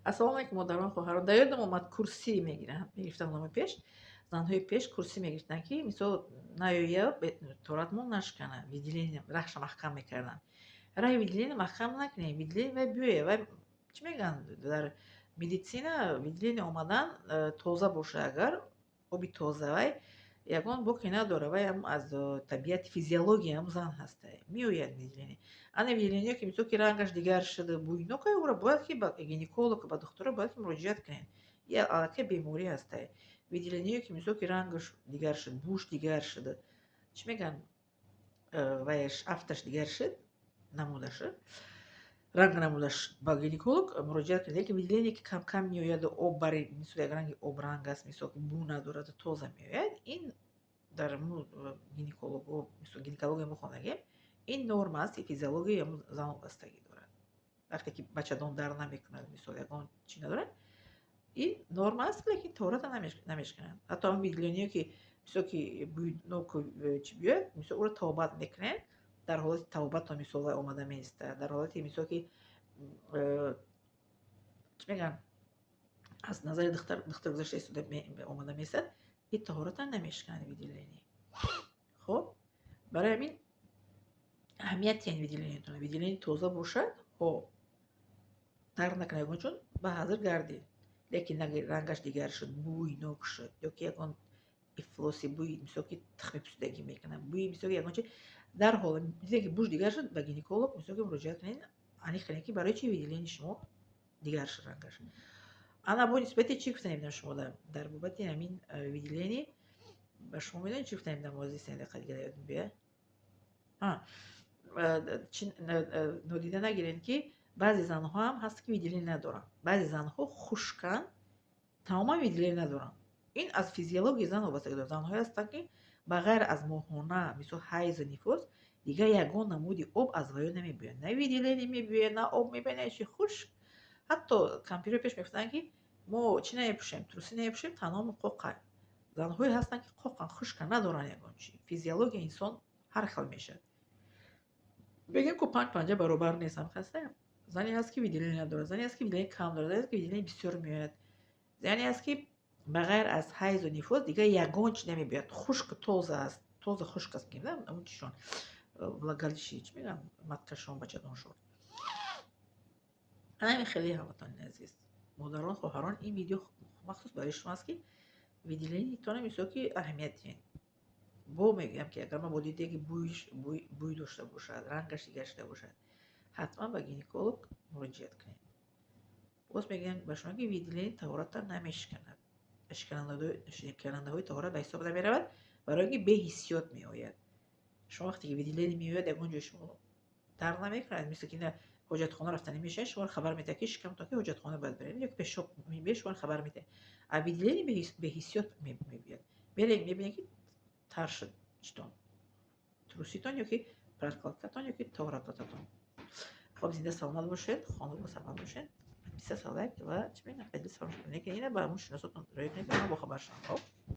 Ассалому алайкум, модарон, хоҳарон. Дар ёдам омад, курсӣ мегиранд, мегирифтанд номи пеш. Занҳои пеш курсӣ мегирифтанд, ки мисол наёя, торатмон нашкана, выделение рахша маҳкам мекарданд. Раҳи выделение маҳкам накунем, выделение вай биёя, вай чӣ мегӯянд дар медицина, выделение омадан тоза боша, агар оби тоза, вай ягон боке надорад, вай ам аз табиати физиология ам зан ҳаста, меояд выделение. Ана выделение, ки мисол ки рангаш дигар шуда, бӯйнока, ӯро бояд ки ба гинеколог, ба духтура бояд ки муроҷиат кунед. Я аллакай беморӣ ҳаста. Выделение, ки мисол ки рангаш дигар шуд, бӯш дигар шуда, чӣ мегӯянд, ваяш афташ дигар шуд, намудаш, ранг намудаш, ба гинеколог муроҷиат кунед. Лекин выделение, ки кам-кам меояду об бари, мисол як ранги обранг аст, мисол ки бӯ надораду тоза меояд, ин дар гинеколого, мисол гинекология мо хондагем, ин норма аст, физиологияи ҳамун зан вобастагӣ дорад. Вақте ки бачадон дар намекунад, мисол ягон чӣ надорад, ин норма аст, лекин тоҳората намешканад. Ҳатто ҳамин выделение, ки мисол ки бӯйноку чӣ биёяд, мисол ӯро табобат мекунем, дар ҳолати табобатто мисол вай омада меистад, дар ҳолати мисол ки чӣ мегӯянд, аз назари духтар гузашта истода омада меистад, ин тоҳората намешканад выделение. Хоб, барои ҳамин аҳамият диҳед выделениятон. Выделение тоза бошад, ҳо, дар накунад ягон чун ба ҳазр гардед, лекин рангаш дигар шуд, бӯйнок шуд ё ки ягон ифлоси бӯи, мисол ки тухми пӯсидагӣ мекунад, бӯи мисол ки ягон чи, дарҳол диде ки бӯш дигар шуд, ба гинеколог мисол ки муроҷиат кунед, аниқ кунед, ки барои чӣ выделение шумо дигар шуд рангаш. Ана бо нисбати чӣ гуфта намедонам шумо дар бобати ҳамин выделение ба шумо медонед чӣ гуфта намедонам, ози 3 дақиқа дига ёдам биёяд. Нодида нагиред, ки баъзе занҳо ҳам ҳаст, ки выделение надоранд. Баъзе занҳо хушканд, тамоман выделение надоранд. Ин аз физиологияи зан вобастагӣ дорад. Занҳое ҳастанд, ки ба ғайр аз моҳона, мисол ҳайзу нифос, дигар ягон намуди об аз ваё намебиёяд, на выделение мебиёяд, на об мебиёяд, на чи, хушк. Ҳатто кампирҳо пеш мегуфтанд, ки мо чӣ намепӯшем, трусы намепӯшем, танҳомо қоқа. Занҳое ҳастанд, ки қоқан, хушкан, надоранд ягон чи. Физиологияи инсон ҳар хел мешавад, бигем ку панҷ панҷа баробар нест. Ҳам зане ҳаст, ки выделение надорад, зане ҳаст, ки выделение кам дорад, зане ҳаст, ки выделение бисёр меояд, зане ҳаст, ки ба ғайр аз ҳайзу нифос дигар ягон чи намебиёяд, хушк, тоза аст, тоза хушк аст, мегӯем, да, он чишон, влагалище, чӣ мегӯям, маткашон, бачадоншон. Ҳамин хеле. Ҳамватанони азиз, модарон, хоҳарон, ин видео махсус барои шумо аст, ки выделениятона мисол ки аҳамият диҳед. Бо мегӯям, ки агар мабодо диде, ки бӯй дошта бошад, рангаш дигар шуда бошад, ҳатман ба гинеколог муроҷиат кунед. Боз мегӯям ба шумо, ки выделение таҳората намешиканад, шиканандаҳои таҳорат ба ҳисоб намеравад, барои ин ки беҳиссиёт меояд. Шумо вақте ки выделение меояд, ягон ҷои шумо дард намекунад, мисли ки ҳоҷатхона рафта намешавед, шуморо хабар медиҳад, ки шикамтон, ки ҳоҷатхона бояд баред, ё ки пешоб мебиёед, шуморо хабар медиҳад. А выделение беҳиссиёт мебиёяд. Мебинед, ки тар шуд читон, труситон ё ки прокладкатон ё ки тоҳарататон. Хоб, зинда саломат бошед, хонобо саломат бошед. Подписаться, лайк ва чӣ мегӯям, поделиться фаромӯш кунед, лекин ина ба ҳамун шиносотон роя кунед, ки онҳо бохабар шаванд. Хоб.